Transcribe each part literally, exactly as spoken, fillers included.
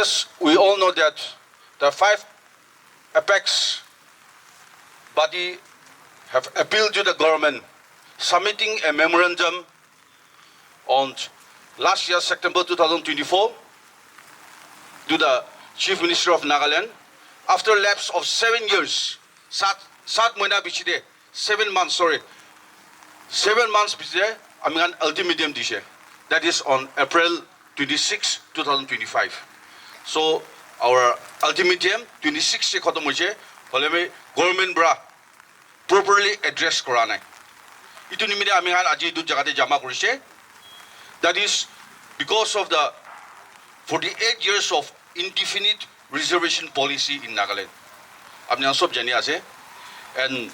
Yes, we all know that the five apex body have appealed to the government, submitting a memorandum on last year, September two thousand twenty-four, to the Chief Minister of Nagaland. After lapse of seven years, sat, sat mahina bichite, seven months, sorry, seven months bichite, ami khan ultimatum dise. That is on April twenty-six, two thousand twenty-five. So, our ultimatum twenty-six te khatam hoise, hoile bi government para properly address kora nai. Itu nimite ami khan aji itu jaga te jama korise. That is because of the forty-eight years of indefinite reservation policy in Nagaland. Apni khan sob jani ase. And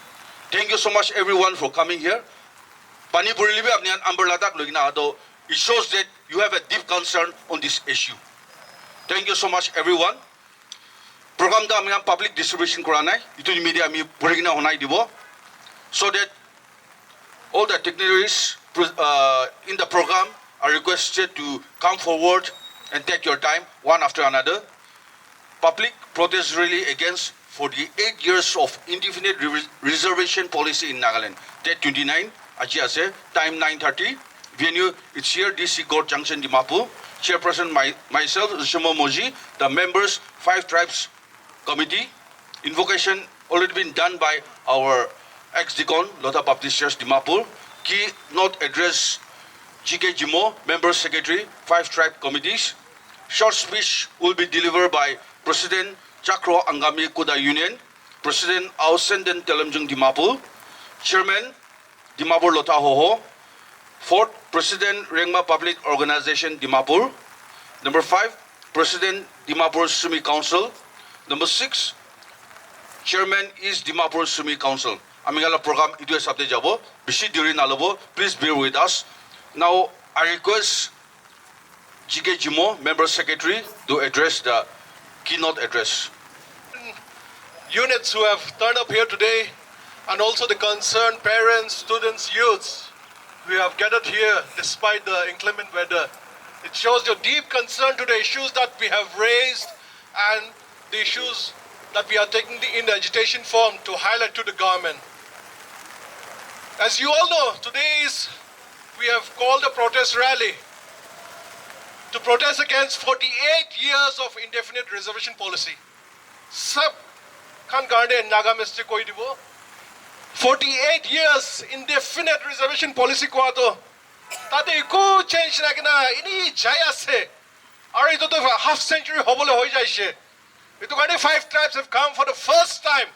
thank you so much everyone for coming here. Pani puri le bi apni khan umbrella tak loi kena ato, it shows that you have a deep concern on this issue. Thank you so much everyone. Program ta ami khan public distribution kora nai. Itu nimite ami puri kena honai dibo. So that all the dignitaries pre- uh, in the program are requested to come forward and take your time one after another. Public protest rally against forty-eight years of indefinite re- reservation policy in Nagaland. Date twenty-nine, aji ase, time nine thirty. Venue, it's here, D C Court Junction, Dimapur. Chairperson, my, myself, Rishima Moji, the members, five tribes committee. Invocation already been done by our ex-deacon, Lotha Baptist Church, Dimapur. Keynote address, G K Jimo, member secretary, five tribe committees. Short speech will be delivered by President Chakro Angami Kuda Union, President Ausenden Telemjung Dimapur, Chairman Dimapur Lotha Hoho, fourth President Rengma Public Organization Dimapur, number five President Dimapur Sumi Council, number six Chairman East Dimapur Sumi Council. Ami khan la program itu hisab te jabo, bishi deri nalobo, please bear with us. Now I request G K Jimo, Member Secretary, to address the keynote address. Units who have turned up here today, and also the concerned parents, students, youths who have gathered here despite the inclement weather. It shows your deep concern to the issues that we have raised and the issues that we are taking in the agitation form to highlight to the government. As you all know, today is, we have called a protest rally to protest against forty-eight years of indefinite reservation policy. Sab khan karne Naga mesti koi dibo, forty-eight years indefinite reservation policy kowa to tate eku change na kena ini jai ase. Aru etu to half century hobole hoi jaise. Etu karne five tribes have come for the first time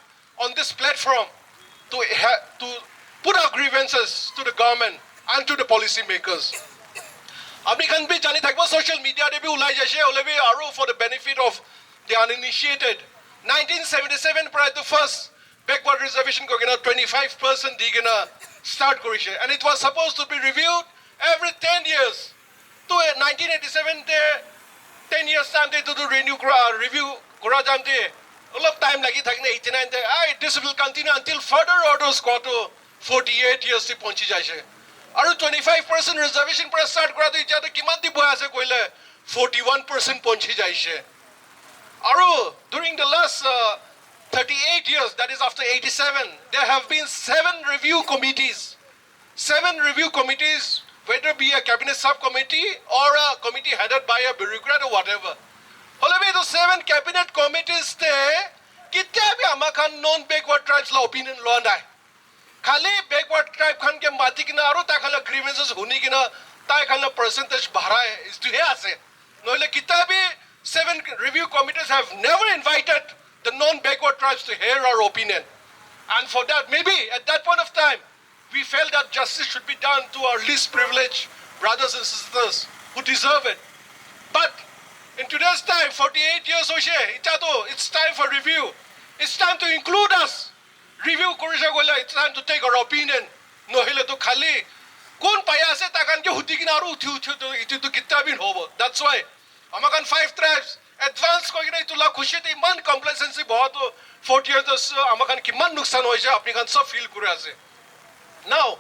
on this platform to ha- to put our grievances to the government and to the policy makers. Apni khan bi jani thakibo, social media te bi ulai jaise, hoile bi aru for the benefit of the uninitiated, nineteen seventy-seven para etu first backward reservation koi kena twenty-five percent di kena start korise, and it was supposed to be reviewed every ten years. To nineteen eighty-seven te ten years time te etu tu renew kora, review kora time te olop time lagi thakina eighty-nine te, ai, this will continue until further orders kowa to forty-eight years te pahunchi jaise. Aru twenty-five percent reservation para start kora tu itya to kiman te boha ase koile forty-one percent pahunchi jaise. Aru during the last uh, thirty-eight years, that is after eighty-seven, there have been seven review committees. Seven review committees, whether be a cabinet subcommittee or a committee headed by a bureaucrat or whatever. Hoile bi etu seven cabinet committees te ketia bi ama khan non backward tribes la opinion loa nai. Khali backward tribe khan ke mati kena aru tai khan la grievances huni kena tai khan la percentage barai etu he ase. Nohole ketia bi seven review committees have never invited the non-backward tribes to hear our opinion. And for that, maybe at that point of time, we felt that justice should be done to our least privileged brothers and sisters who deserve it. But in today's time, forty-eight years hoise, itya to, it's time for review. It's time to include us. Review korise koile, it's time to take our opinion. Nohole to khali kun pai ase, tai khan ke hudi kena aru uthi uthi to, itu to ketia bi nohobo. That's why ama khan five tribes advance koi kena itu la khushi te iman complacency boha to forty years to ama khan kiman nuksan hoise, apni khan sob feel kuri ase. Now,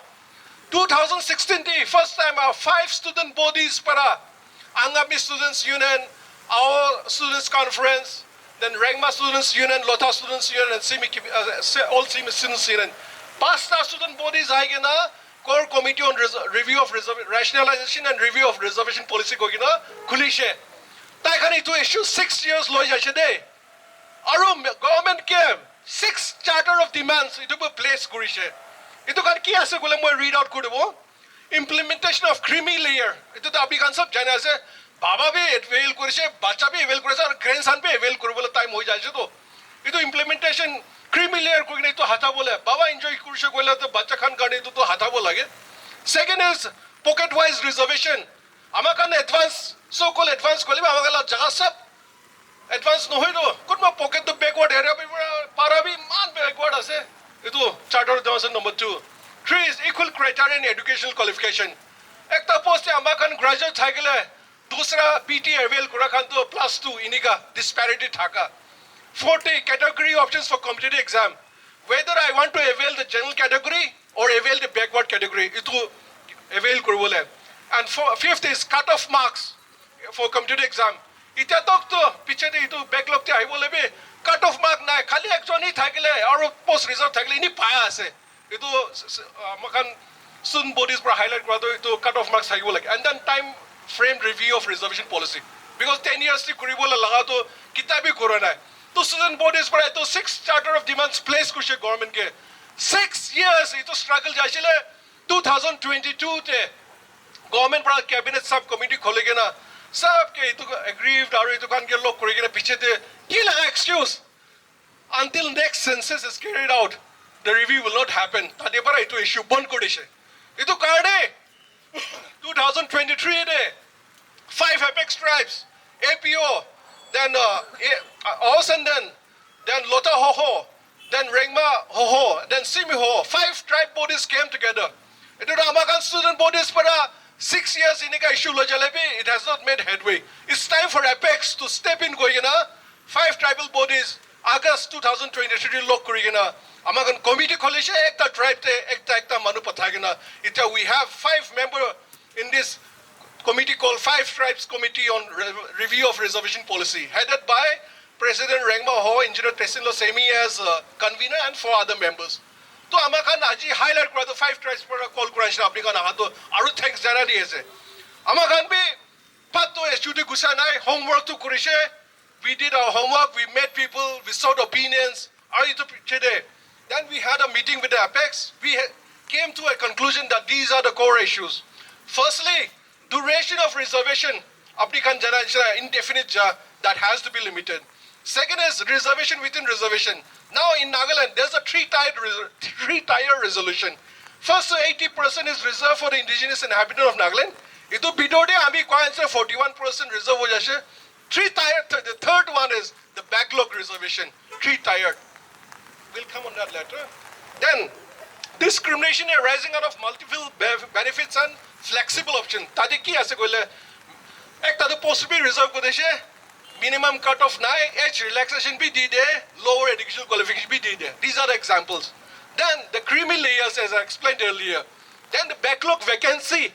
two thousand sixteen te first time our five student bodies para Angami Students Union, Ao Students Conference, then Rengma Students Union, Lotha Students Union, and Simi, uh, Se- All Simi Students Union. Pasta student bodies ahi kena core committee on Res- review of reserv- rationalization and review of reservation policy koi kena khulishe. Tai khan itu issue six years loi jaise de. Aru government ke six charter of demands itu pe place kurishe. Itu khan ki ase kole moi read out kuri dibo. Implementation of creamy layer. Itu to apni khan sab jana ase. Baba bi avail kurishe, bacha bi avail kurishe, aru grandson bi avail kuribole time hoi jaise to. Itu implementation creamy layer koi kena itu hata bole. Baba enjoy kurishe koile to bacha khan karne itu to hata bo lage. Second is pocket wise reservation. Ama khan advance, so called advance kole ama khan la jaga sab advance nohoi to. Kunba pocket to backward area bi pura para bi iman backward ase. Itu charter of demands number two. Three is equal criteria in educational qualification. Ekta post te ama khan graduate thakile dusra B T avail kura khan to plus two inika disparity thaka. Fourth, category options for competitive exam. Whether I want to avail the general category or avail the backward category, itu avail kuribole. And for, fifth is cut off marks for competitive exam. Itya tok to piche de itu backlog te ahibole bi cut off mark nai, khali ekjon hi thakile aru post reserve thakile ini paya ase. Itu s- s- uh, ama khan student bodies para highlight kura to itu cut off marks thakibo lage. And then time frame review of reservation policy, because ten years ti kuribo la laga to kitai bi kura nai. To student bodies para itu six charter of demands place kurishe government ke. Six years itu struggle jaisile. Two thousand twenty-two te government para cabinet sub committee khole kena sab ke itu aggrieved aru itu khan ke log kuri kena piche te ki laga excuse? Until next census is carried out, the review will not happen. Tade para itu issue bon kuri dishe. Itu karne two thousand twenty-three te five apex tribes, A P O, then uh, A- uh, Aos and then, then Lota Hoho, then Rengma Hoho, then Simi Hoho, five tribe bodies came together. Itu ama khan student bodies para six years inika issue loi jale bi, it has not made headway. It's time for apex to step in koi kena five tribal bodies August two thousand twenty-three log kuri kena ama khan committee kholishe, ekta tribe te ekta ekta manu pathai kena. Itya we have five member in this committee called Five Tribes Committee on Re- Review of Reservation Policy, headed by President Rengma Hoho, Engineer Tessin Lo Semi as uh, convener and four other members. To ama khan aji highlight kura to five tribes para call kura nishina apni khan aha to aru thanks jana di ase. Ama khan bi pat to issue te gusa nai, homework to kurishe. We did our homework, we met people, we sought opinions. Aru itu piche de, then we had a meeting with the apex. We ha- came to a conclusion that these are the core issues. Firstly, duration of reservation, apni khan jana nishina indefinite ja, that has to be limited. Second is reservation within reservation. Now in Nagaland, there's a three-tiered res- three-tier resolution. First, eighty percent is reserved for the indigenous inhabitant of Nagaland. Itu bidor te ami koi ase forty-one percent reserve ho jaise. Three-tiered, th- the third one is the backlog reservation. Three-tiered. We'll come on that later. Then, discrimination arising out of multiple be- benefits and flexible option. Tade ki ase koile, ekta to post bi reserve kuri dishe, minimum cut off nai, age relaxation bi di de, lower educational qualification bi di de. These are the examples. Then the creamy layers, as I explained earlier. Then the backlog vacancy.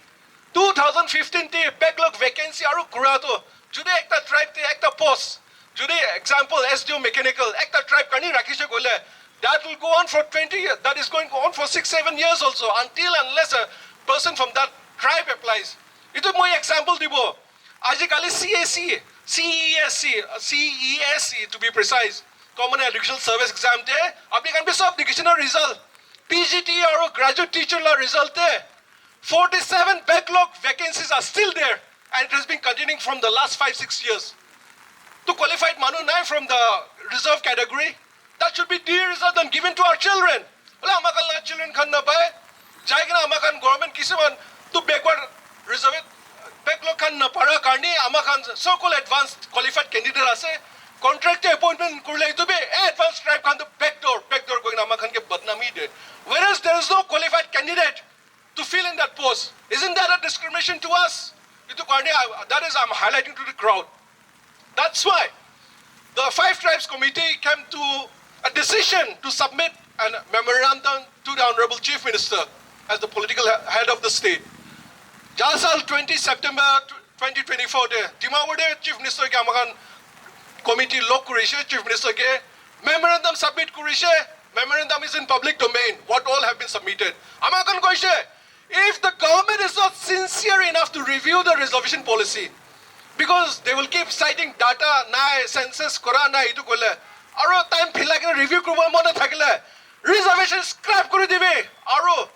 Two thousand fifteen te backlog vacancy aru kura to, jodi ekta tribe te ekta post, jodi example S D O mechanical ekta tribe karni rakhishe koile, that will go on for twenty years, that is going on for six seven years also, until unless a person from that tribe applies. Itu moi example dibo. Ajikali C A C, C E S C, C E S C to be precise, Common Educational Service Exam te apni khan bi sob dikhishi na result, P G T aru graduate teacher la result te forty-seven backlog vacancies are still there, and it has been continuing from the last five six years. To qualified manu nai from the reserve category, that should be de-reserved and given to our children. Hoile ama khan la children khan na pai, jai kena ama khan government kisiman to backward reserve backlog khan na para karni ama khan so-called advanced qualified candidate ase, contract te appointment kurile itu bi eh, advanced tribe khan to backdoor, backdoor koi kena ama khan ke badnami de. Whereas there is no qualified candidate to fill in that post. Isn't that a discrimination to us? Itu karne, I- that is, I'm highlighting to the crowd. That's why the Five Tribes Committee came to a decision to submit a memorandum to the Honorable Chief Minister as the political he- head of the state. Jalsal twenty September twenty twenty-four te Dimapur te Chief Minister ke amakhan committee log kurishe, Chief Minister ke memorandum submit kurishe. Memorandum is in public domain, what all have been submitted. Amakhan koishe, if the government is not sincere enough to review the reservation policy, because they will keep citing data nai, census kora nai, itu koile, aro time philai kena review kuribo mon nathakile, reservation scrap kuri dibi, aro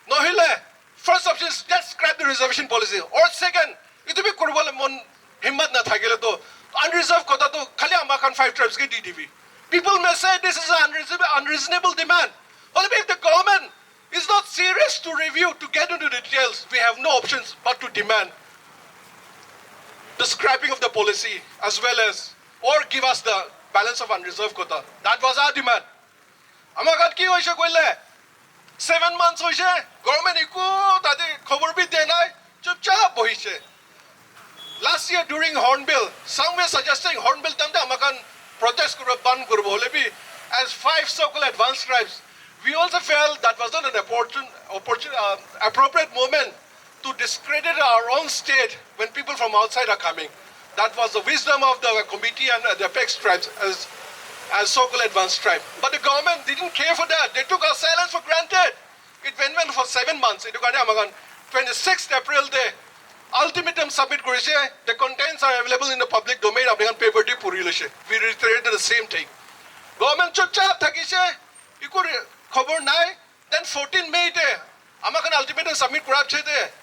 nohile, first option is just scrap the reservation policy, or second, itu bi kuribole mon himmat nathakile to unreserved quota to khali amakhan five tribes ke di dibi. People may say this is an unreasonable, unreasonable demand. However, if the government is not serious to review, to get into the details, we have no options but to demand the scrapping of the policy as well as, or give us the balance of unreserved quota. That was our demand. Amakhan ki hoise koile, seven months hoise, government eko tate khobor bi de nai, chupchap bohishe. Last year during Hornbill, some were suggesting Hornbill time te amakhan protest kuribo, bandh kuribo, hoile bi as five so-called advanced tribes, we also felt that was not an opportune, opportune, uh, appropriate moment to discredit our own state when people from outside are coming. That was the wisdom of the committee and the apex tribes as, as so-called advanced tribe. But the government didn't care for that. They took our silence for granted. It went on for seven months. Itu karone amakhan twenty-sixth April te ultimatum submit kurishe. The contents are available in the public domain. Apni khan paper di puri loishe. We reiterated the same thing. Government chupchap thakishe. Eko re-, khobor nai. Then fourteen May te amakhan ultimatum submit kura piche te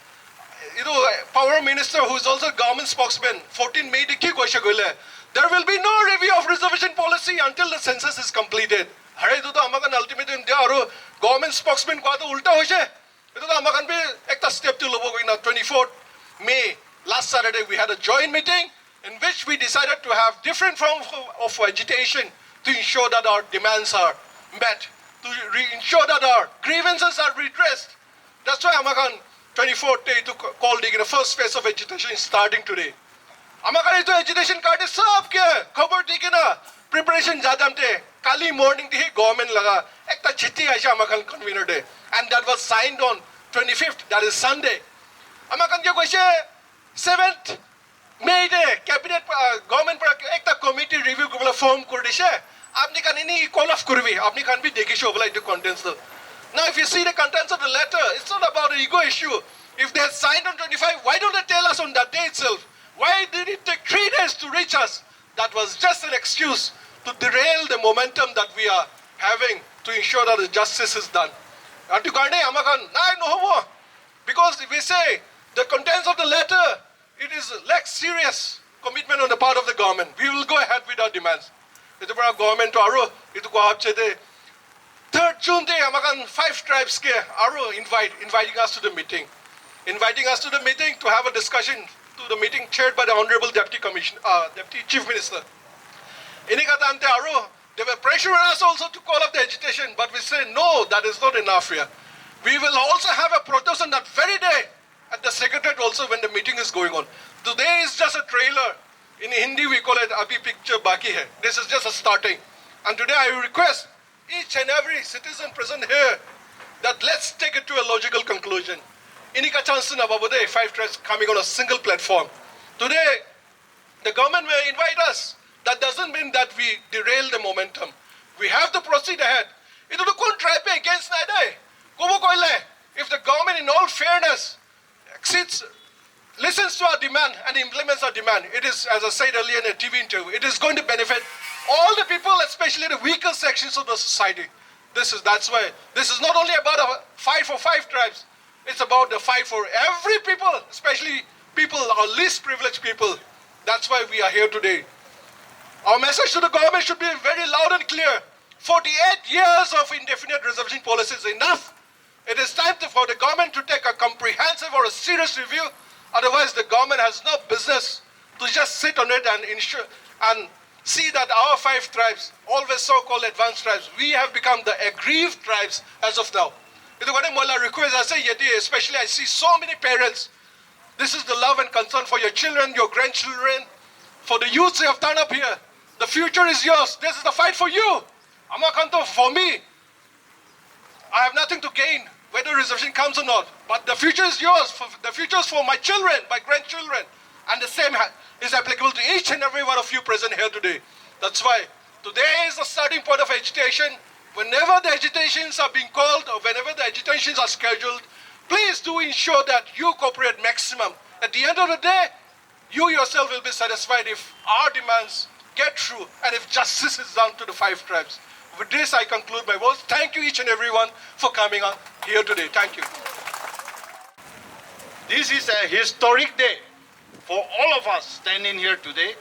itu power minister, who is also government spokesman, fourteen May te ki koishe koile, there will be no review of reservation policy until the census is completed. Are itu to amakhan ultimatum dia aru government spokesman kowa to ulta hoise. Itu to amakhan bi ekta step to lobo koina twenty-fourth May, last Saturday, we had a joint meeting in which we decided to have different forms of, of agitation to ensure that our demands are met, to re- ensure that our grievances are redressed. That's why amakhan twenty-fourth day to call the first phase of agitation is starting today. Amakhan itu agitation karne sabke khobor di kena preparation jadam te kali morning te hi government laga ekta chithi aise amakhan convener te, and that was signed on twenty-fifth, that is Sunday. Amakhan ke koise seventh May te cabinet, uh, government para ekta committee review kuribole form kuri dishe. Apni khan ini call off kuribi, apni khan bi dekhishe hobola itu contents to. Now, if you see the contents of the letter, it's not about an ego issue. If they had signed on twenty-five, why don't they tell us on that day itself? Why did it take three days to reach us? That was just an excuse to derail the momentum that we are having to ensure that the justice is done. Atu karne amakhan nai nohobo. Because if we say the contents of the letter, it is lack serious commitment on the part of the government. We will go ahead with our demands. Itu para government to aro itu ko apche de third June te amakhan five tribes ke aro invite, inviting us to the meeting, inviting us to the meeting to have a discussion, to the meeting chaired by the Honorable Deputy Commissioner, uh, Deputy Chief Minister. Inika time te aro they were pressuring us also to call up the agitation, but we say no, that is not enough here. We will also have a protest on that very day at the secretariat also when the meeting is going on. Today is just a trailer. In Hindi we call it Abhi picture baki hai. This is just a starting. And today I request each and every citizen present here that let's take it to a logical conclusion. Inika chance na babu de five tribes coming on a single platform. Today, the government may invite us. That doesn't mean that we derail the momentum. We have to proceed ahead. Itu to kun tribe against nai dai. Kobo koile, if the government in all fairness exceeds, listens to our demand and implements our demand, it is, as I said earlier in a T V interview, it is going to benefit all the people, especially the weaker sections of the society. This is, that's why this is not only about a fight for five tribes, it's about the fight for every people, especially people, our least privileged people. That's why we are here today. Our message to the government should be very loud and clear. Forty-eight years of indefinite reservation policy is enough. It is time to, for the government to take a comprehensive or a serious review. Otherwise, the government has no business to just sit on it and ensure and see that our five tribes, always so-called advanced tribes, we have become the aggrieved tribes as of now. Itu karne moi la request ase yate, especially I see so many parents. This is the love and concern for your children, your grandchildren, for the youths who have turned up here. The future is yours. This is the fight for you. Amakhan to, for me, I have nothing to gain whether reservation comes or not. But the future is yours. For, the future is for my children, my grandchildren. And the same ha- is applicable to each and every one of you present here today. That's why today is the starting point of agitation. Whenever the agitations are being called or whenever the agitations are scheduled, please do ensure that you cooperate maximum. At the end of the day, you yourself will be satisfied if our demands get through and if justice is done to the five tribes. With this, I conclude my words. Thank you, each and everyone, for coming on here today. Thank you. This is a historic day for all of us standing here today.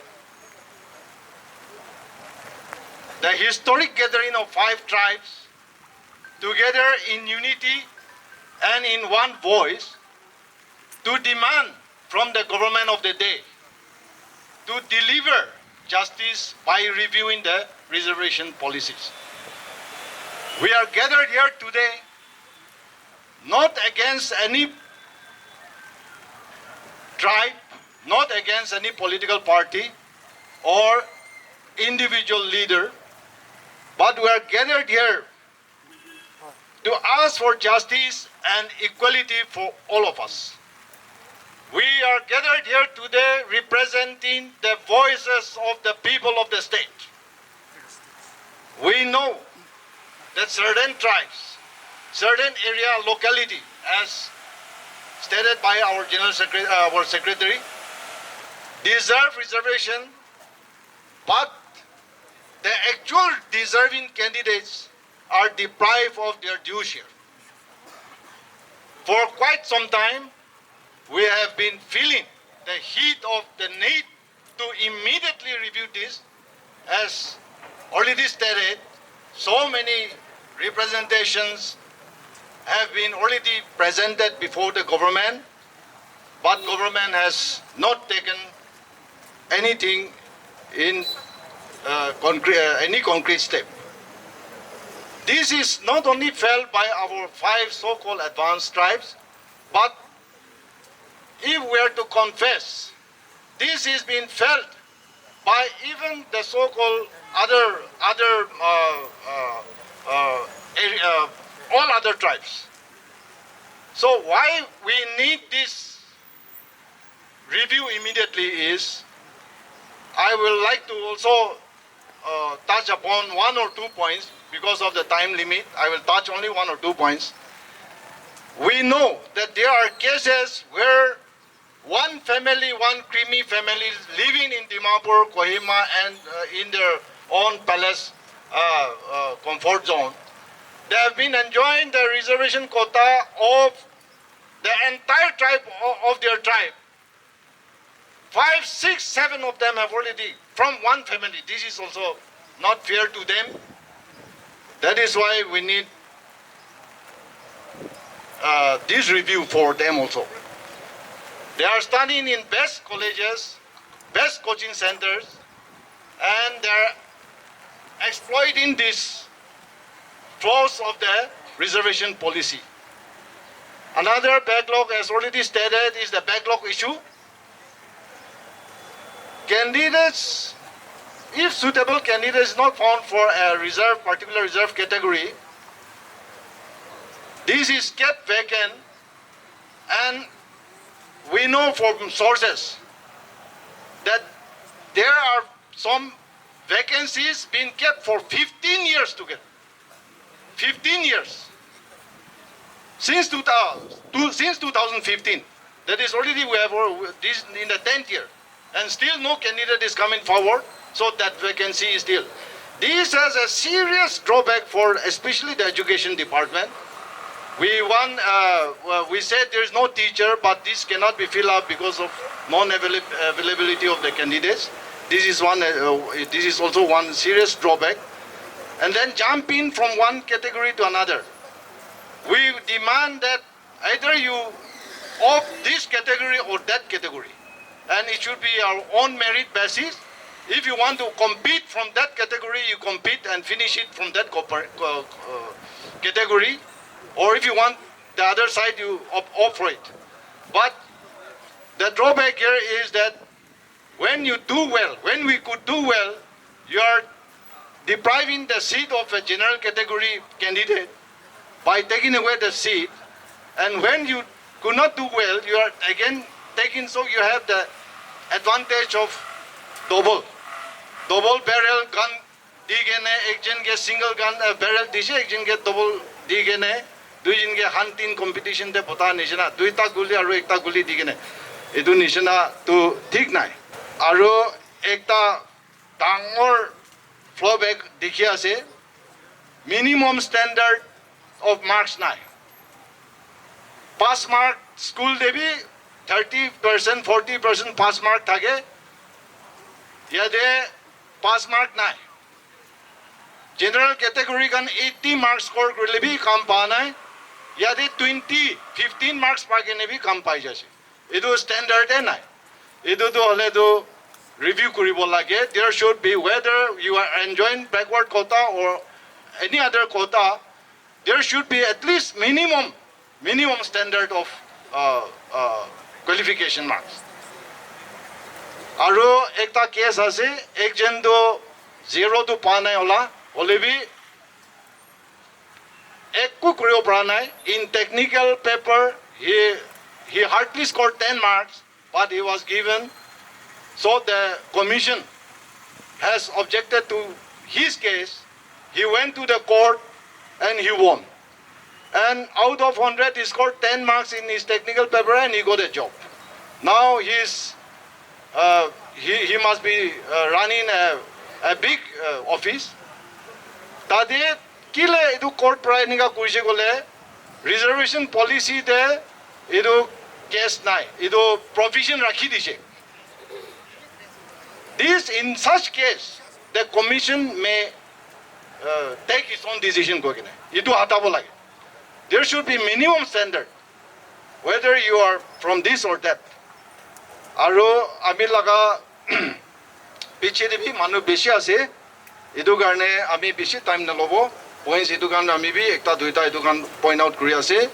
The historic gathering of five tribes together in unity and in one voice to demand from the government of the day to deliver justice by reviewing the reservation policies. We are gathered here today not against any tribe, not against any political party or individual leader, but we are gathered here to ask for justice and equality for all of us. We are gathered here today representing the voices of the people of the state. We know that certain tribes, certain area, locality, as stated by our General Secretary, our Secretary, deserve reservation, but the actual deserving candidates are deprived of their due share. For quite some time, we have been feeling the heat of the need to immediately review this. As already stated, so many representations have been already presented before the government, but government has not taken anything in uh, concrete, uh, any concrete step. This is not only felt by our five so-called advanced tribes, but if we are to confess, this is being felt by even the so-called other other uh, uh, uh, area, uh, all other tribes. So why we need this review immediately is, I will like to also uh, touch upon one or two points because of the time limit. I will touch only one or two points. We know that there are cases where one family, one Creamy family living in Dimapur, Kohima, and uh, in their own palace uh, uh, comfort zone, they have been enjoying the reservation quota of the entire tribe o- of their tribe. Five, six, seven of them have already from one family. This is also not fair to them. That is why we need uh, this review for them also. They are studying in best colleges, best coaching centers, and they are exploiting this clause of the reservation policy. Another backlog, as already stated, is the backlog issue. Candidates, if suitable candidate is not found for a reserve, particular reserve category, this is kept vacant, and we know from sources that there are some vacancies being kept for fifteen years together. Fifteen years. Since two thousand, two, since two thousand fifteen. That is already we have uh, this in the tenth year. And still no candidate is coming forward. So that vacancy is still. This has a serious drawback for especially the education department. We want, uh, well, we said there is no teacher, but this cannot be filled up because of non-availability of the candidates. This is one. Uh, this is also one serious drawback. And then jumping from one category to another, we demand that either you opt this category or that category, and it should be our own merit basis. If you want to compete from that category, you compete and finish it from that co- uh, uh, category, or if you want the other side, you opt, opt for it. But the drawback here is that when you do well, when we could do well, you are depriving the seat of a general category candidate by taking away the seat. And when you could not do well, you are again taking, so you have the Advantage of double, double barrel gun di kene, ekjon ke single gun, uh, barrel dise, ekjon ke double di kene, duijon ke hand tin competition te pota nishina, duita guli aru ekta guli di kene, etu nishina tu thik nai. Aru ekta dangor flowback dikhi ase, minimum standard of marks nai. Pass mark school te bi thirty percent, forty percent pass mark thake, yate pass mark nai. General category khan eighty marks score kurile bi kam pa nai. Yate twenty, fifteen marks pa kene bi kam pai jai ase. Etu standard e nai. Etu tu hole tu review kuribo lage. There should be, whether you are enjoying backward quota or any other quota, there should be at least minimum, minimum standard of uh, uh, qualification marks. Aru ekta case ase, ekjon tu zero tu pa nai ola, hole bi ekku kuribo para nai. In technical paper, he, he hardly scored ten marks, but he was given. So the commission has objected to his case. He went to the court and he won. And out of hundred, he scored ten marks in his technical paper and he got a job. Now he's, uh, he, he must be uh, running a, a big uh, office. Tade kile etu court para enika kurise kole, reservation policy te etu case nai, etu provision rakhi dise. This, in such case, the commission may uh, take its own decision koi kene. Etu hatabo lage. There should be minimum standard, whether you are from this or that. Aru ami laga piche te bi manu bishi ase. Etu karne ami bishi time nalobo. Points etu khan ami bi ekta duita etu khan point out kuri ase.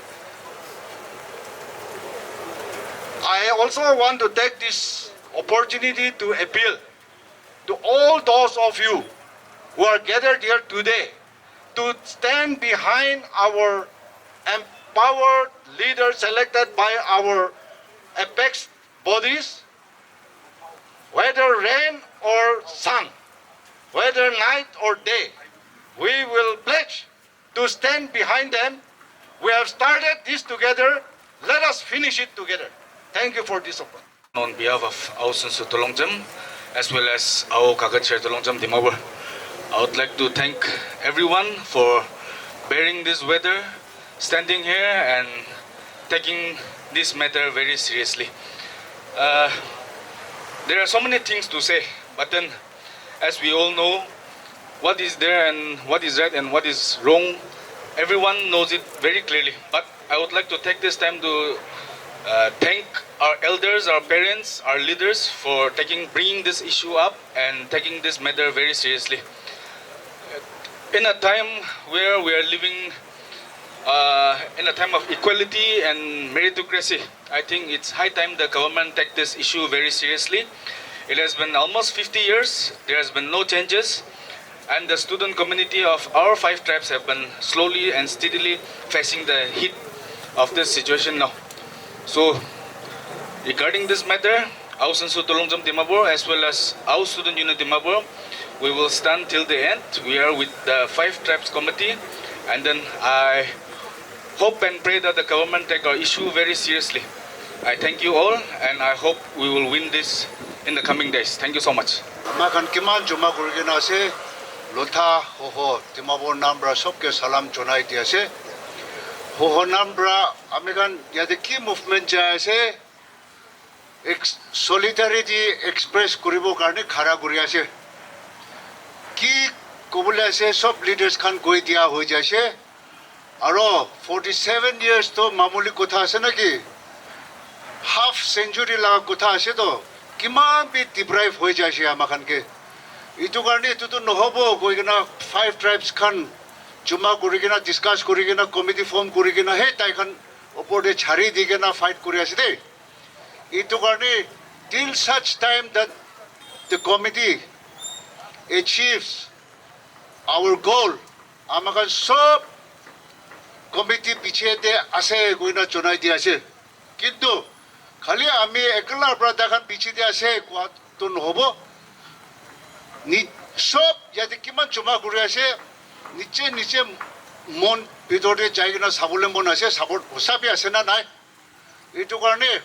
I also want to take this opportunity to appeal to all those of you who are gathered here today to stand behind our empowered leaders selected by our apex bodies, whether rain or sun, whether night or day, we will pledge to stand behind them. We have started this together. Let us finish it together. Thank you for this opportunity. On behalf of Aung San Suu Tuolongjem, as well as Ao Kaka Chair Tuolongjem Dimapur, I would like to thank everyone for bearing this weather, standing here and taking this matter very seriously. Uh, there are so many things to say, but then, as we all know, what is there and what is right and what is wrong, everyone knows it very clearly. But I would like to take this time to uh, thank our elders, our parents, our leaders for taking, bringing this issue up and taking this matter very seriously. In a time where we are living uh, in a time of equality and meritocracy, I think it's high time the government take this issue very seriously. It has been almost fifty years, there has been no changes, and the student community of our five tribes have been slowly and steadily facing the heat of this situation now. So, regarding this matter, Aung San Suu Tuolongjem Dimapur as well as Ao Student Union Dimapur, we will stand till the end. We are with the Five Tribes Committee, and then I hope and pray that the government take our issue very seriously. I thank you all, and I hope we will win this in the coming days. Thank you so much. Ama khan kiman joma kuri kena ase, Lotha, Hoho, Dimapur nam pra sobke salam jonai di ase. Hoho nam pra ami khan yate ki movement jai ase, ex-, solidarity express kuribo karne khara kuri ase. Ki kobole ase, sob leaders khan koi dia hoi jaise. Aro forty seven years to mamuli kotha ase naki? Half century laga kotha ase to. Kiman bi deprive hoi jaise ama khan ke. Itu karne itu to nohobo koi kena five tribes khan joma kuri kena, discuss kuri kena, committee form kuri kena, he tai khan opor te chari di kena fight kuri ase de. Itu karne, till such time that the committee achieves our goal, ama khan sob committee piche te ase koina jonai di ase. Kintu Khali ami ekla pra tai khan piche te ase koa tu nohobo. Ni sob yate kiman joma kuri ase, niche niche mon bitor te jai kena sabole mon ase, sabot hosa bi ase na nai. Etu karne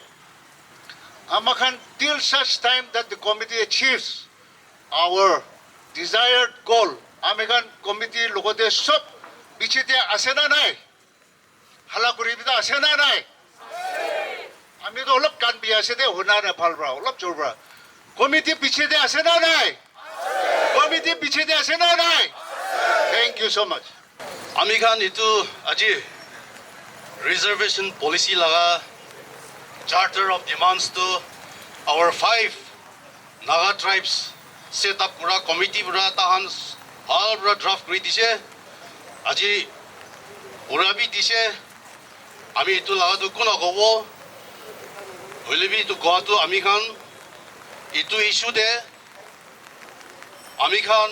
ama khan, till such time that the committee achieves our desired goal, ami khan committee logote sob piche te ase na nai? Hala kuri bi ta ase na nai? Ami to olop kan bi ase de, huna na bhal pra, olop jor pra. Committee piche de ase na nai? Committee piche de ase na nai? Thank you so much. Ami khan itu aji reservation policy laga charter of demands to our five Naga tribes set up kura committee pura tahan bhal pura draft kuri dise. Aji pura bi dise. Ami itu laga tu kuna kobo. Hoile bi itu koa tu ami khan itu issue de ami khan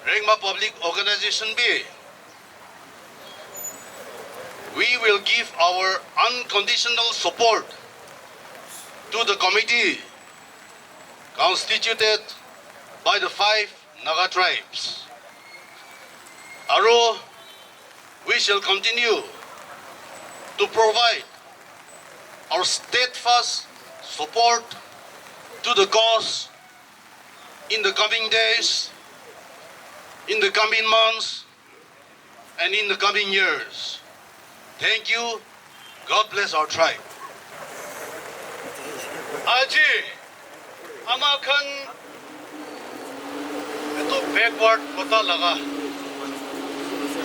Rengma Public Organization bi we will give our unconditional support to the committee constituted by the five Naga tribes. Aro, we shall continue to provide our steadfast support to the cause in the coming days, in the coming months, and in the coming years. Thank you. God bless our tribe. Aji ama khan etu backward kota laga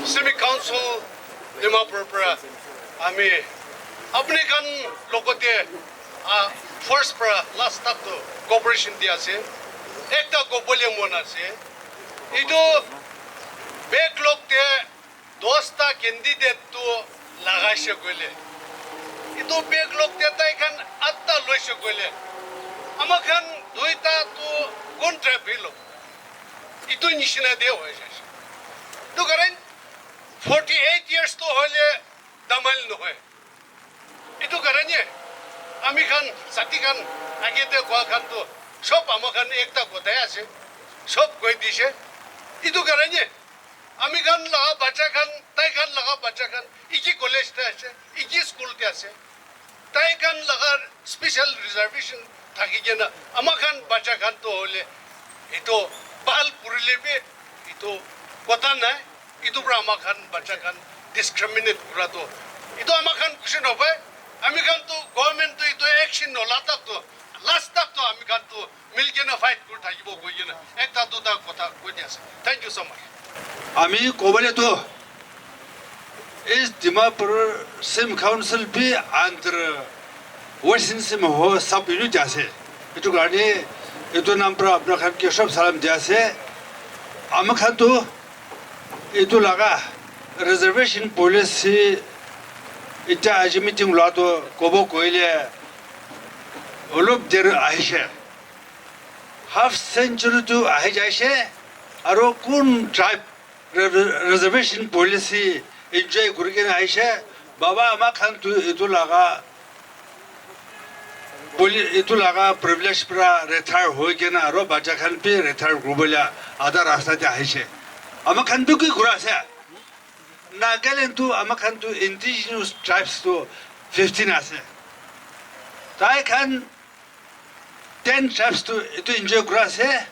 Simi Council Dimapur pra ami apni khan logote, ah, first pra last tak to cooperation di ase. Ekta kobole mon ase. Etu backlog te dosta candidate tu lagaise koile, etu backlog te tai khan atta loise koile, ama khan duita tu kun trap hilo. Etu nishina de hoi jaise. Etu karen forty eight years to hoile damal nohoi. Etu karane ami khan sati khan age te koa khan tu sob ama khan ekta kotai ase, sob koi dise. Etu karane ami khan laga bacha khan, tai khan laga bacha khan eki college te ase, eki school te ase. Tai khan laga special reservation thaki kena ama khan bacha khan to hole etu bhal purile bi etu kota nai. Etu pra ama khan bacha khan discriminate kura to etu ama khan khushi nopai. Ami khan to government to etu action nola tak to last tak to ami khan to mil kena fight kuri thakibo koi kena ekta duta kotha koi di ase. Thank you so much. Ami kobole to East Dimapur Simi Council bi under Western Simi ho sub unit ase. Etu karne etu nam pra apna khan ke sob salam di ase. Ama khan to etu laga reservation policy eta aji meeting la to kobo koile olop der ahishe. Half century tu ahi jaise, aro kun tribe re-, re-, reservation policy enjoy kuri kena aise, baba ama khan tu etu laga poli-, etu laga privilege pra retire hoi kena aro bacha khan bi retire kuribole adha rasta te aise. Ama khan tu ki kura ase? Nagaland tu ama khan tu indigenous tribes tu fifteen ase. Tai khan ten tribes tu etu enjoy kura ase,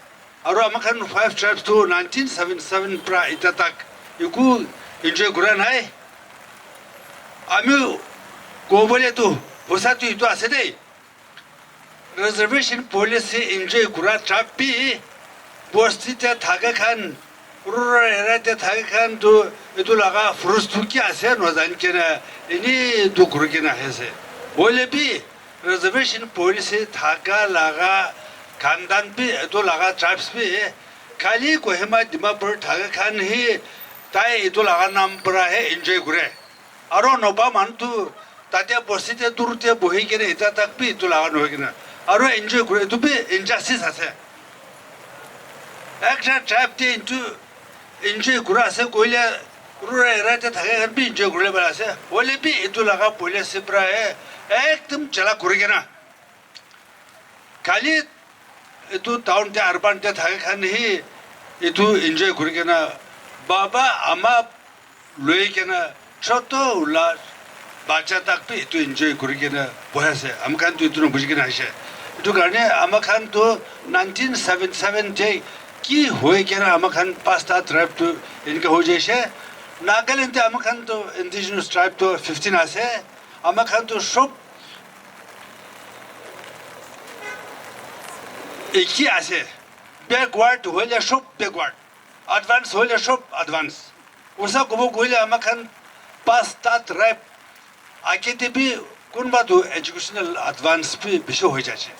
aru ama khan five tribes tu nineteen seventy seven pra eta tak eku enjoy kura nai. Ami kobole tu hosa tu etu ase de, reservation policy enjoy kura tribe bi bosti te thaka khan, rural area te thaka khan tu etu laga fruits tu ki ase nojani kena eni tu kuri kena ahi ase. Hoile bi reservation policy thaka laga khandan bi, etu laga tribes bi, khali Kohima Dimapur thaka khan hi tai etu laga nam para he enjoy kure. Aro nopa manu tu tate bosti te dur te bohi kena eta tak bi etu laga nohoi kena aro enjoy kure, etu bi injustice ase. Ekta tribe te etu enjoy kura ase koile rural area te thaka khan bi enjoy kuribole pari ase. Hoile bi etu laga policy para he ekdum chala kuri kena khali etu town te, urban te thaka khan hi etu enjoy kuri kena baba ama loi kena choto ula bacha tak bi etu enjoy kuri kena bohi ase. Ama khan tu etu na buji kena aise. Etu karne ama khan tu nineteen seventy seven te ki hoi kena ama khan pasta tribe tu eneka hoi jaise. Nagaland te ama khan tu indigenous tribe tu fifteen ase. Ama khan tu sob eki ase. Backward hoile sob backward. Advance hoile sob advance. Usa kobo koile ama khan pasta tribe age te bi kunba tu educational advance bi bishi hoi jaise.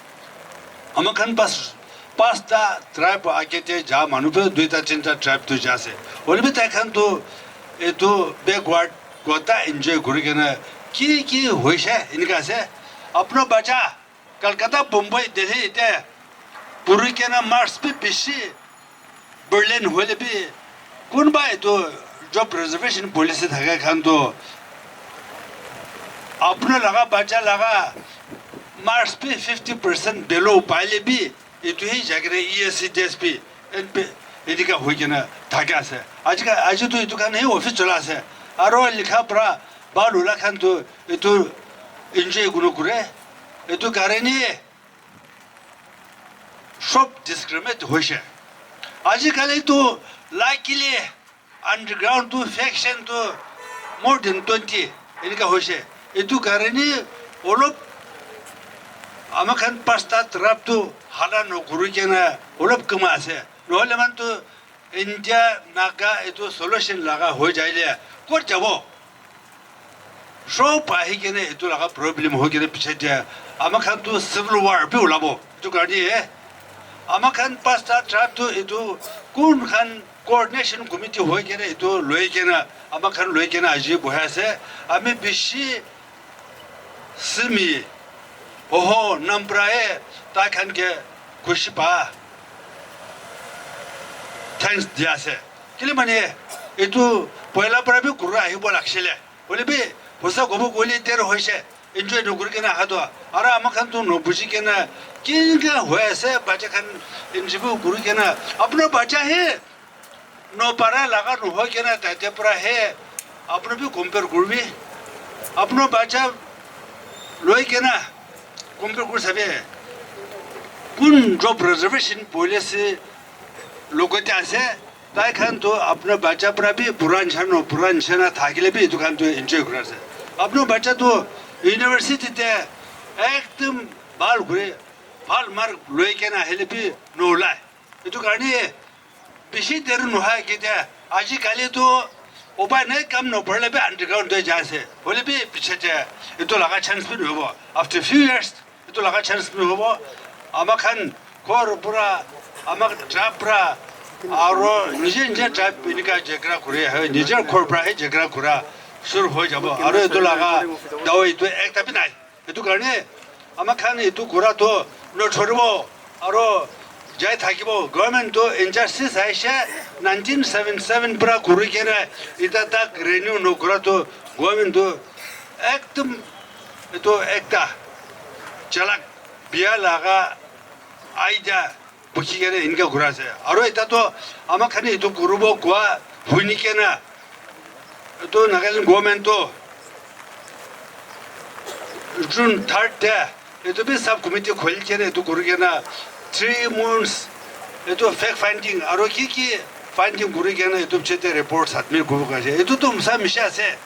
Ama khan pas pasta tribe age te ja manu bi duita tinta tribe tu ja ase. Hoile bi tai khan tu etu backward kota enjoy kuri kena ki ki hoise eneka ase. Apna bacha Calcutta, Bombay, Delhi te puri kena marks bi bishi brilliant hoile bi kunba etu job reservation policy thaka khan tu apna laga bacha laga marks bi fifty percent below paile bi etu hi jai kena E S C, D S P, N P, eneka hoi kena thaka ase. Aji ka, aji tu etu khan hi office chola ase. Aro likha para bhal hula khan tu etu enjoy kuno kure. Etu karne sob discriminate hoise. Aji kali tu luckily underground tu faction tu more than twenty eneka hoise. Etu karne olop ama khan pasta tribe tu hala no kuri kena olop kama ase. Nohole man tu India, Naga etu solution laga hoi jaile kot jabo? Sob ahi kena etu laga problem hoi kena piche te ama khan tu civil war bi ulabo. Etu karne ama khan pasta tribe tu etu kun khan coordination committee hoi kena etu loi kena ama khan loi kena aji bohi ase. Ami bishi simi oho nampra e tai khan ke khushi pa thanks dia ase. Kile mane etu poila para bi kura ahibo lagsile. Hoile bi hosa kobo koile der hoise, enjoy nokuri kena aha toh. Aro ama khan tu nobuji kena kinka hoi ase, bacha khan interview kuri kena apna bacha he no para laga nohoi kena tate para he apna bi compare kuribi. Apna bacha loi kena compare kuri sabi. Kun job reservation policy logote ase, tai khan tu apna bacha para bi pura nishana, pura nishana thakile bi etu khan tu enjoy kura ase. Apna bacha tu university te ekdum bhal kuri, bhal mark loi kena ahile bi nolai. Etu karne bishi der nohoi kete aji kali tu upai nai, kam noparile bi underground te jai ase. Hoile bi piche te etu laga chance bi nohobo. After few years, etu laga chance bi hobo. Ama khan ghor pura, ama tribe pura, aro nije nije tribe enika jhegara kuri ahe, nijer ghor pura he jhegara kura shuru hoi jabo. Aro etu laga dawai etu ekta bi nai. Etu karne ama khan etu kura to nochoribo, aro jai thakibo. Government to injustice aise, nineteen seventy seven pura kuri kena eta tak renew nokura to government to ekdum etu ekta chalak bia laga idea bukhi kena enika kura ase. Aro eta to ama khan etu kuribo koa huni kena etu Nagaland government to June third te etu bi sub committee kholi kena etu kuri kena three months etu fact finding aro ki ki finding kuri kena etu piche te report submit kuribo ase. Etu to misa misha ase.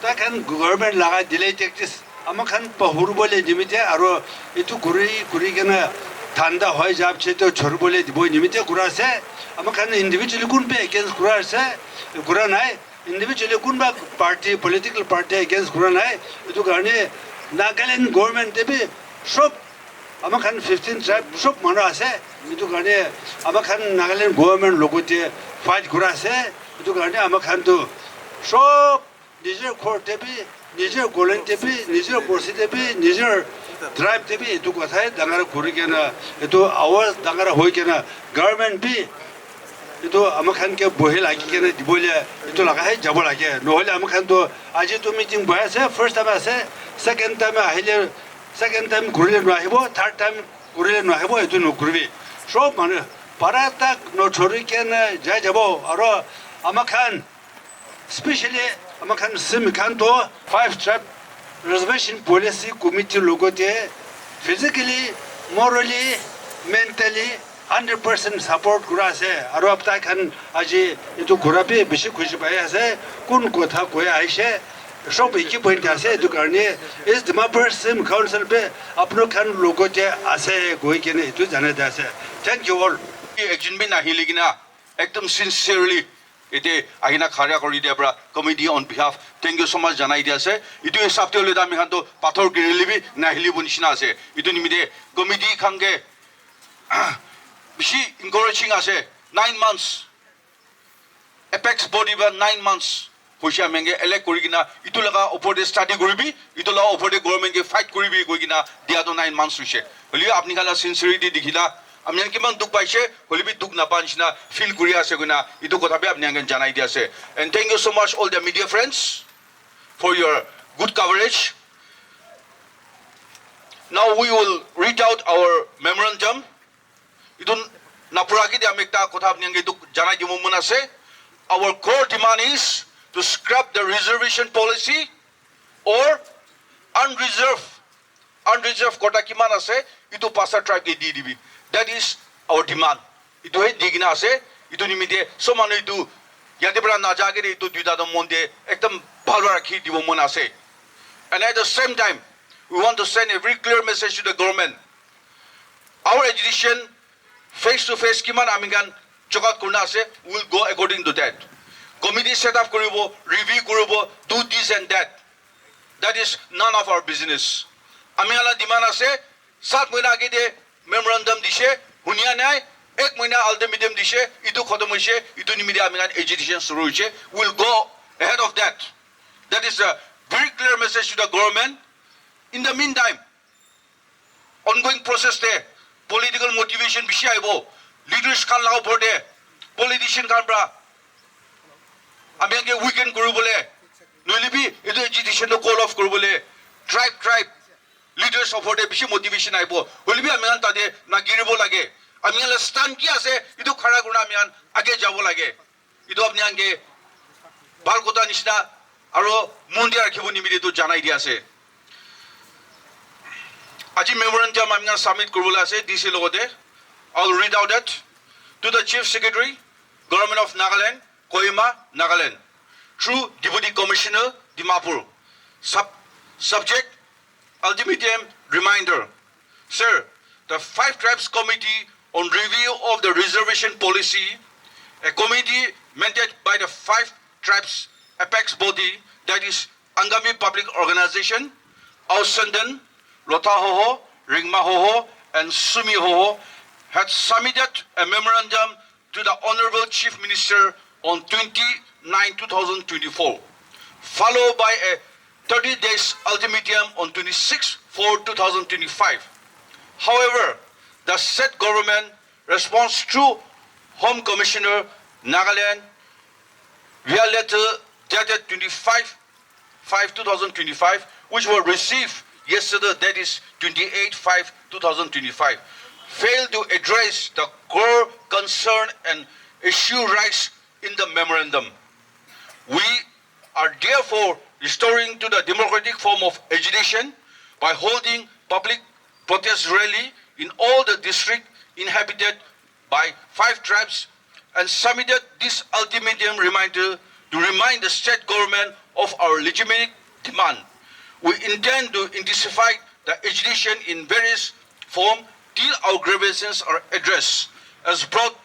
Tai khan government laga delay tactics ama khan pahuribole nimite aro etu kuri kuri kena dhanda hoi ja piche te choribole dibo nimite kura ase. Ama khan individually kun pe against kura ase, kura nai. Individually kunba party, political party against kura nai. Etu karne Nagaland government te bi sob ama khan fifteen tribe sob manu ase. Etu karne ama khan Nagaland government logote fight kura ase. Etu karne ama khan tu sob nijer ghor te bi, nijer colony te bi, nijer bosti te bi, nijer tribe te bi etu kotha he dangor kuri kena, etu awaz dangor hoi kena government bi Etu ama khan ke bohi lagi kena dibole etu laga he jabo lage. Nohole ama khan to aji tu meeting bohi ase, first time ase, second time ahile, second time kurile no ahibo, third time kurile no ahibo, etu no kuribi. Sob manu para tak no chori kena jai jabo, aro ama khan, specially ama khan Simi khan to five tribe reservation policy committee logote physically, morally, mentally hundred percent support kura ase, aro aptai khan aji etu kura bi bishi khushi pai ase. Kun kotha koi aise, sob eki point ase, etu karne is Dimapur Simi Council pe apno khan logote ase koi kene etu janai de ase. Thank you all. Ekjon bi nahili kena ekdom sincerely ete ahina khara kuri dia pra committee on behalf thank you so much janai dia ase. Etu hisab te hoile to ami khan to pathor girile bi nahilibo nishina ase. Etu nimite committee khan ke bishi encouraging ase. Nine months, apex body ba nine months hoise ami khan ke elect kuri kena etu laga upor te study kuribi, etu laga upor te government ke fight kuribi koi kena dia to nine months hoise. Hoile bi apni khan la sincerity dikhila, ami khan kiman dukh paise, hoile bi dukh napa nishina feel kuri ase koina etu kotha bi apni khan ke janai di ase. And thank you so much all the media friends for your good coverage. Now we will read out our memorandum. Etu napura ke dia ami ekta kotha apni khan ke etu janai dibo mon ase. Our core demand is to scrap the reservation policy or unreserved, unreserved quota kiman ase, etu pasta tribe ke di dibi. That is our demand. Etu he di kena ase, etu nimite sob manu etu yate para naja kene etu duita to mon te ekdom bhal para rakhi dibo mon ase. And at the same time, we want to send a very clear message to the government. Our agitation face to face kiman ami khan jogat kurna ase, we will go according to that. Committee set up kuribo, review kuribo, do this and that. That is none of our business. Ami khan la demand ase, sat mohina age te memorandum dise, hunia nai, ek mohina ultimatum dise, etu khotom hoise, etu nimite ami khan agitation shuru hoise, we will go ahead of that. That is a very clear message to the government. In the meantime, ongoing process te political motivation bishi ahibo, leaders khan la upor te, politician khan pra ami khan ke weaken kuribole, nohole bi etu agitation to call off kuribole, tribe, tribe leaders upor te bishi motivation ahibo. Hoile bi ami khan tate nagiribo lage. Ami khan la stand ki ase, etu khara kurina ami khan age jabo lage. Etu apni khan ke bhal kotha nishina aro mon te rakhibo nimite etu janai di ase. Aji memorandum ami khan submit kuribole ase D C logote. I will read out that to the Chief Secretary, Government of Nagaland, Kohima, Nagaland, through Deputy Commissioner, Dimapur. Sub-, subject, ultimatum reminder. Sir, the Five Tribes Committee on Review of the Reservation Policy, a committee mandated by the Five Tribes apex body, that is Angami Public Organization, Ao Senden, Lotha Hoho, Rengma Hoho, and Sumi Hoho, had submitted a memorandum to the Honorable Chief Minister on twenty-nine two thousand twenty-four, followed by a thirty days ultimatum on twenty-six four two thousand twenty-five. However, the said government response through Home Commissioner, Nagaland, via letter dated twenty-five five two thousand twenty-five, which were received yesterday, that is twenty-eight five two thousand twenty-five, failed to address the core concern and issue raised in the memorandum. We are therefore restoring to the democratic form of agitation by holding public protest rally in all the district inhabited by Five Tribes and submitted this ultimatum reminder to remind the state government of our legitimate demand. We intend to intensify the agitation in various form till our grievances are addressed, as brought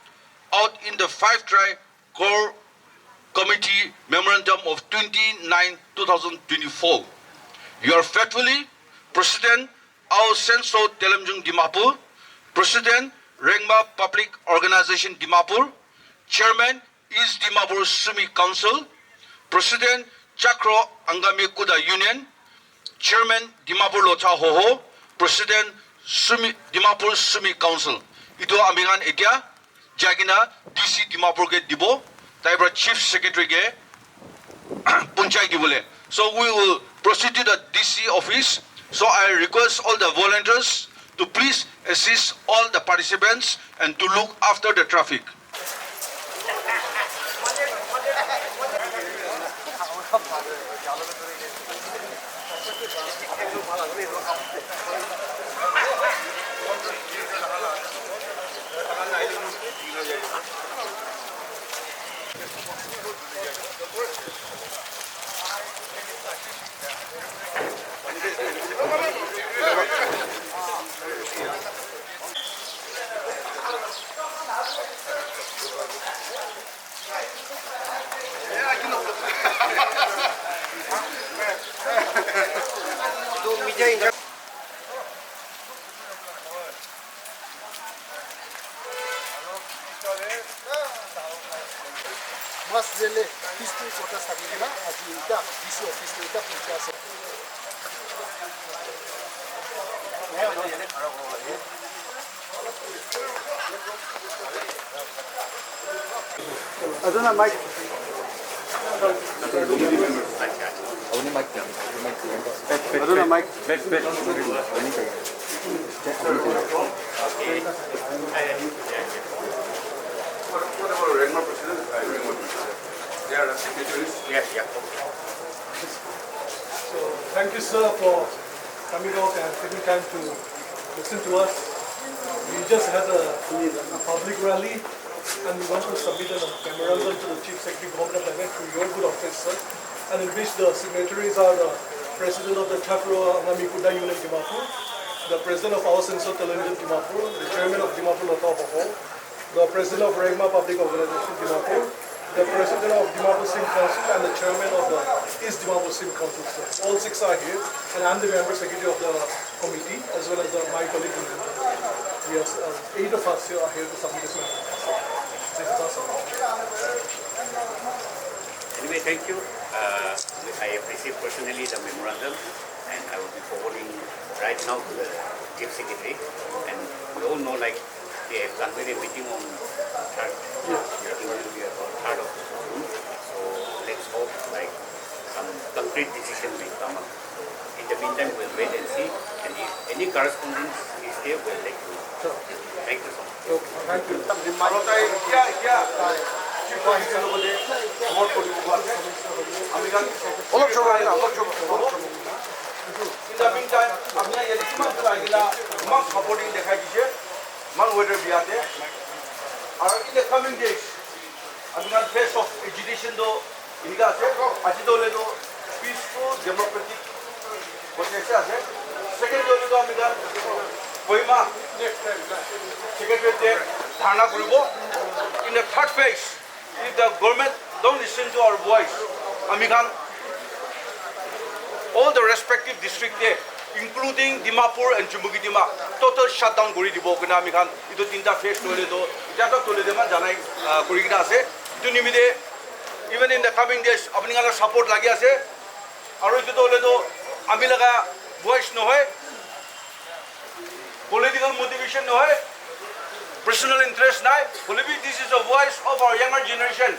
out in the Five Tribe Core Committee Memorandum of twenty-nine two thousand twenty-four. Your faithfully, President Ao Senso Telemjung Dimapur, President Rengma Public Organization Dimapur, Chairman East Dimapur Sumi Council, President Chakro Angami Kuda Union, Chairman Dimapur Lotha Hoho, President Sumi, Dimapur Sumi Council. Itu ami khan etia Jai kena D C Dimapur ke dibo, tai para Chief Secretary ke punchai dibole. So we will proceed to the D C office. So I request all the volunteers to please assist all the participants and to look after the traffic. Mas Zele history quarters thaki kena aji eta D C office te eta puja ase. Aduna mic. Aduna mic. Aduna mic. They are the signatories. Yeah, yeah. So, thank you, sir, for coming out and taking time to listen to us. We just had a, a public rally, and we want to submit a memorandum to the Chief Secretary, Government of Meghalaya, through your good office, sir, and in which the signatories are the President of the Chakro Angami Kudai Union Dimapur, the President of Aos Senso Television Dimapur, the Chairman of Dimapur Lotha Hoho, the President of Rengma Public Organization Dimapur, the President of Dimapur Sim Council, and the Chairman of the East Dimapur Sim Council, sir. All six are here, and I'm the Member Secretary of the committee, as well as the, my colleague. We are, uh, eight of us here are here to submit this memorandum. This is our submission. Anyway, thank you. Uh, I have received personally the memorandum, and I will be forwarding right now to the Chief Secretary. And we all know, like, they have convened a meeting on third. Yeah. Meeting will be about third of June. So let's hope, like, some concrete decision will come up. In the meantime, we'll wait and see. And if any correspondence is there, we'll let you know. Sure. Thank you so much. Okay, thank you. আৰু তাই এতিয়া, এতিয়া চিফ মিনিষ্টাৰৰ লগতে খবৰ কৰিব। আমি তাত অলপ সময় আহিলে, অলপ সময়, অলপ সময়। In the meantime, আপুনি ইয়াতে কিমান দূৰ আহিলা, ইমান ছাপোৰ্টিং দেখাই দিছে, ইমান ৱেডাৰ বিয়াতে। আৰু in the coming days, আমি তাত ফেচ অফ এজিটেশ্যন তো এনেকুৱা আছে, আজি তো হ'লে তো পিচফুল ডেম'ক্ৰেটিক প্ৰচেছ আছে। ছেকেণ্ড ডে তো আমি তাত কহিমা ছেক্ৰেটাৰিয়েটে ধৰ্ণা কৰিব। In the third phase, if the government don't listen to our voice, আমি খান all the respective district te, including Dimapur and Chumbuki Dima, total shutdown কৰি দিব কিনা আমি খান এইটো তিনিটা ফেজ তলে তো, এতিয়া তো তলে দেমা জানাই, আহ, কৰি কিনা আছে। এইটো নিমিত্তে even in the coming days, আপুনি খানৰ ছাপোৰ্ট লাগি আছে। আৰু এইটো তো হ'লে তো আমি লগা ভইচ নহয়, পলিটিকেল মটিভেশ্যন নহয়, পাৰ্চনেল ইণ্টাৰেষ্ট নাই, হ'লে বি this is a voice of our younger generation।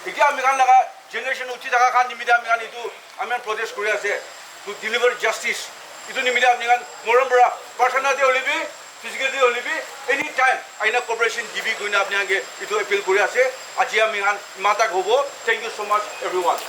এতিয়া আমি খান লগা জেনেৰেশ্যন উঠি থকা খান নিমিত্তে আমি খান এইটো আমি প্ৰটেষ্ট কৰি আছে, to deliver justice। এইটো নিমিত্তে আমি খান মৰম পৰা প্ৰাৰ্থনা দিয়া হ'লে বি, ফিজিকেলি হ'লে বি, এনি টাইম আইনা কপাৰেশ্যন দিবি কৈ না আপোনালোকে এইটো এপিল কৰি আছে। আজি আমি খান ইমানটাক হ'ব। Thank you so much, everyone।